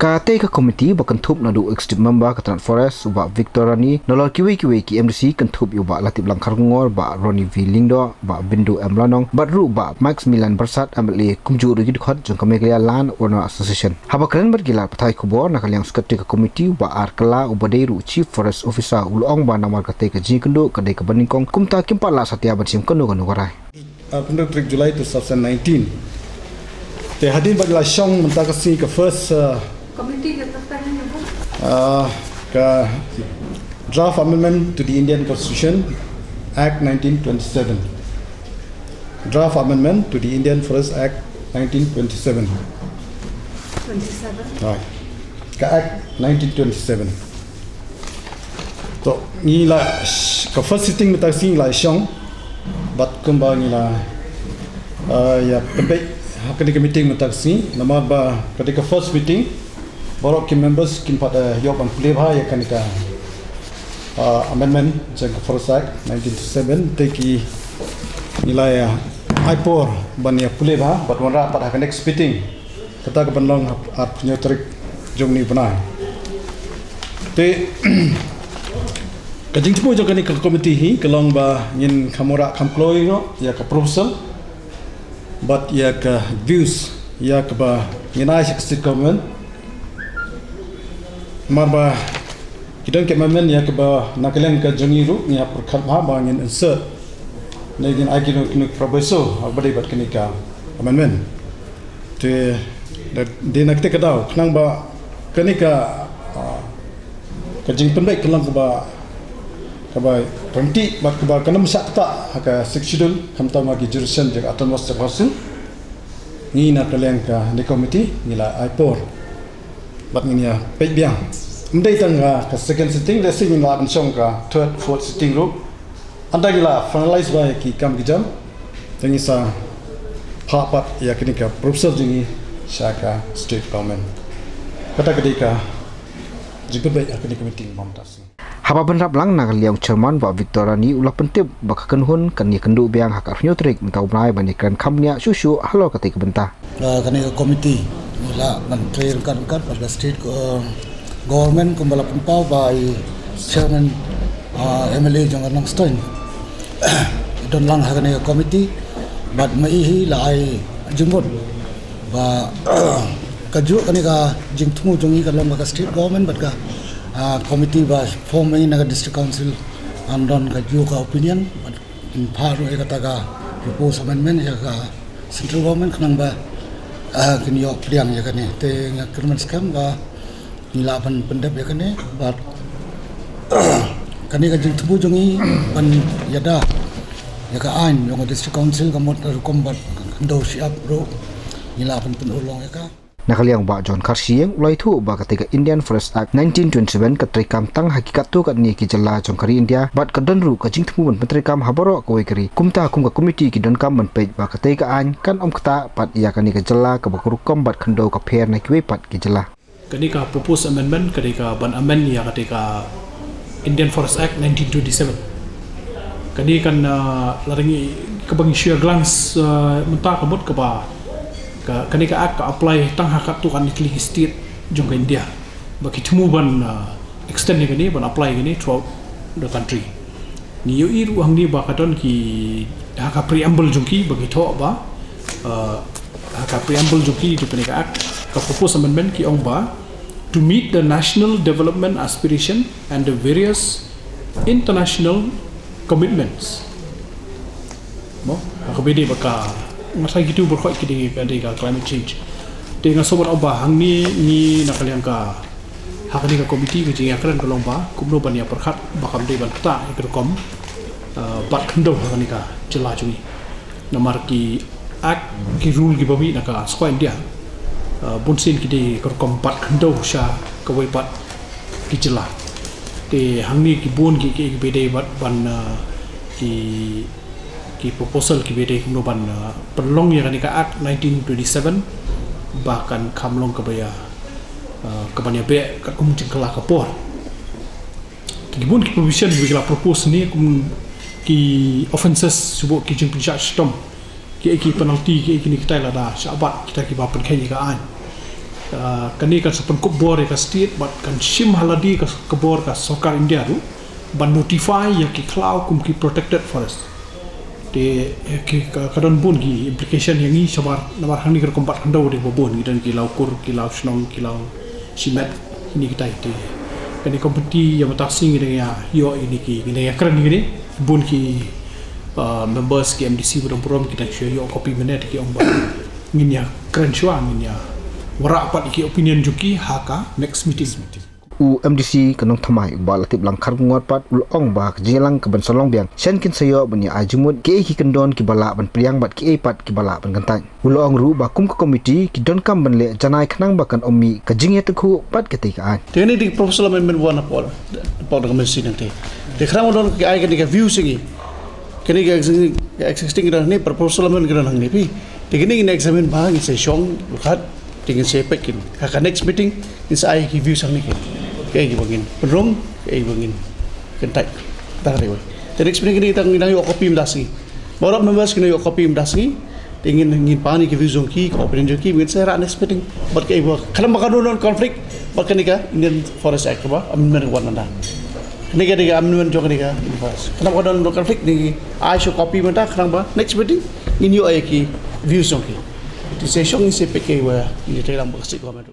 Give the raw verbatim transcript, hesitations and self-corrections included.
Katei ka komiti ba kynthup naduh u Executive Member ka tnat Forest u Bah Victor Rani, nalor kiwei kiwei ki M D C kynthup ïa u Bah Latiplang Kharkongor, Bah Ronnie V Lyngdoh, Bah Bindu M Lanong, bad ruh Bah Maximilian Byrsat, M L A, kumjuh ruh ki dkhot jong ka Meghalaya Land Owner Association. Haba kren bad ki lad pathai khubor na ka liang u Secretary ka komiti u Bah R Kylla, uba dei ruh u Chief Forest Officer, u la ong ba namar katei ka jingïakynduh ka dei kaba nyngkong, kumta kim pat lah satia ban shim kano kano ka rai. Uh, pynroi tarik July two thousand nineteen. Te hadien ba la shong mynta ka sngi ka first, uh, uh, ka draft amendment to the Indian Constitution Act nineteen twenty-seven. Draft amendment to the Indian Forest Act nineteen twenty-seven. Twenty-seven. Right. Ka Act nineteen twenty-seven. To, ngi la, ka first sitting mynta ka sngi ngi la shong. Bad kumba ngi la, uh, ïa pynbeit ha kane ka meeting mynta ka sngi, namar ba ka dei ka first meeting, baroh ki members kim pat, uh, ïoh ban pule bha ïa kane ka, uh, amendment jong ka Forest Act nineteen twenty-seven, te ki ngi la ïa ai por ban ïa pule bha, bad wanrah pat ha ka next meeting. Kata ka ban long ha arphew hynñiew tarik jong une u bnai. Te ka jingthmu jong kane ka komiti hi ka long ba ngin kham wanrah kham kloi noh ïa ka proposal bad ïa ka views ïa kaba ngin ai sha ka state government. Namar ba ki don ki amendment ïa kaba na ka liang ka jong ngi ruh ngi hap pyrkhat bha ba ngin insert ne ngin ai kino kino ki proviso ha kaba dei bad kane ka amendment. Te da, dei na kata ka daw khnang ba kane ka, ah, ka jingpynbeit ka long kaba, kaba ryntih bad kaba kan ym shah ktah ha ka Sixth Schedule, khamtam ha ki jurisdiction jong ka Autonomous District Council. Ngi na ka liang kane ka komiti ngi la ai por bad ngin ïa peit biang. Ym dei tang ha ka second sitting, lehse ngin lah ban shong ka third, fourth sitting ruh. Ynda ngi la finalize bha ïa ki kam ki jam, te ngin sa phah pat ïa kane ka proposal jong ngi sha ka state government. Kata ka dei ka jingpynbeit ha kane ka meeting mynta ka sngi. Haba bynrap lang na ka liang u chairman Bah Victor Rani u la pyntip ba ka kynhun kan ïakynduh biang ha ka arphew hynñiew tarik mynta u bnai ban ïakren kham bniah shuh shuh halor katei ka bynta. Ah, kane ka komiti ngi lah ban trei ryngkat ryngkat bad ka state, ah, government kumba la pynpaw ba i chairman, ah, M L A jong ka Nongstoiñ don lang ha kane ka komiti bad ma i hi la ai jingmut ba kajuh kane ka jingthmu jong i ka long ba ka state government bad ka, ah, komiti ba form ïa na ka district council kan don kajuh ka opinion bad kin phah ruh ïa kata ka proposed amendment ïa ka central government khnang ba, ah, kin ïoh pdiang ïa kane. Te nga kyrmen skhem ba ngi lah ban pyndep ïa kane bad kane ka jingthmu jong ngi ban ïada ïa ka aiñ jong ka district council ka mut rukom bad khyndew shyiap ruh ngi lah ban pynurlong ïa ka. Na ka liang Bah John Kharshiing u la ïathuh ba katei ka Indian Forest Act nineteen twenty-seven ka treikam tang ha ki katto katne ki jylla jong ka ri India bad ka don ruh ka jingthmu ban pyntreikam ha baroh kawei ka ri. Kumta kum ka komiti ki donkam ban peit ba katei ka aiñ kan ym ktah pat ïa kane ka jylla kaba ka rukom bad khyndew ka pher na kiwei pat ki jylla. Kane ka proposed amendment ka dei ka ban amend ïa katei ka Indian Forest Act nineteen twenty-seven. Kane kan, ah, la dang i kaba ngi shu ïa glance, ah, mynta ka mut kaba ka, kane ka act ka apply tang ha katto katne tylli ki state jong ka India. Ba ki thmu ban, ah, extend ïa kane, ban apply ïa kane throughout the country. Ngi ïohi ruh hangne ba ka don ki ha ka preamble jong ki ba ki thoh ba, ah, ha ka preamble jong ki jong kane ka act, ka proposed amendment ki ong ba to meet the national development aspiration and the various international commitments. Mo, ha kaba ïadei bad ka, nga sa kitu baroh ki dei ka, dei ka climate change. Te nga sngewbha ban ong ba hangne ngi na ka liang ka, ha kane ka komiti ka jingïakren ka long ba kumno ban ïa pyrkhat ba kam dei ban ktah ïa ka rukom, eh, bat khyndew ha kane ka jylla jong ngi. Namar ki act ki rule kiba mih na ka square India, eh, bunsien ki dei ka rukom bat khyndew sha kawei pat ki jylla. Te hangne ki bun ki, ki, kiba dei bad ban, eh, ki, ki proposal kiba dei kumno ban, eh, pynlong ïa kane ka Act nineteen twenty-seven ba kan kham long kaba ïa, eh, kaban ïa beh katkum jingkylla ka por. Ki bun ki provision ba ki la propose ne kum ki offenses, shuh ki jingpynshah shitom, ki, ki penalty, ki, kine kitai lada shah bat kita kiba pynkheiñ ïa ka aiñ. Ah, kane kan sa pynkup bor ïa ka state bad kan shim ha lade ka, ka bor ka sorkar India ruh ban notify ïa ki khlaw kum ki protected forest. Te, eh, ki, ka, ka don bun ki implication ïa ngi shabar, namar hangne ka rukom bat khyndew dei ba bun, ngi don ki law kur, ki law shnong, ki law shimet, ïa kine kitai. Te kane ka committee ïa mynta ka sngi ngi dang ïa ïoh ïa kine ki, ngi dang ïa kren ïa kine. Bun ki, ah, members ki M D C ba don burom ki dang shu ïoh copy mynne, te ki ong ba ngin ïa kren shuwa, ngin ïa wanrah pat ïa ki opinion jong ki ha ka next meeting. U M D C ka Nongthymmai, u Bah Laitiplang Kharkongor pat u la ong ba ka jingïalang ka ban sa long biang, shen kin sa ïoh ban ïa ai jingmut kiei ki kyndon kiba lah ban pdiang bad kiei pat kiba lah ban kyntait. U la ong ruh ba kum ka committee ki donkam ban leh janai khnang ba kan ym mih ka jingïatakhuh bad katei ka aiñ. Te kane dei ka proposal amendment one hapoh, hapoh da ka committee nangte. Te khnang ba don ka ai kane ka view sha ngi. Kane ka existing, ka existing ka don hangne, proposal amendment ka don hangne phi. Te kane ngin examine bha, ngin sa shong ryngkat, te ngin sa peit kin. Ha ka next meeting ngin sa ai ki views hangne kin. Kaei kiba ngin pynrung, kaei kiba ngin kyntait. Tang dei wei. Te next meeting kane tang ngin nang ïoh copy mynta sngi. Baroh members kin ïoh copy mynta sngi. Te ngin, ngin pan ïa ki views jong ki, ka opinion jong ki, ngin sa rah next meeting. Bad kaei ba, khnang ba kan ym don conflict bad kane ka Indian Forest Act kaba amendment one mynta. Kane ka dei ka amendment jong kane ka Indian Forest. Khnang ba kan ym don conflict, ngin ai shuwa copy mynta, khnang ba next meeting ngin ïoh ïa ki views jong ki. Te sa shong ngin sa peit kaei ba ngin ïatreilang bad ka state government.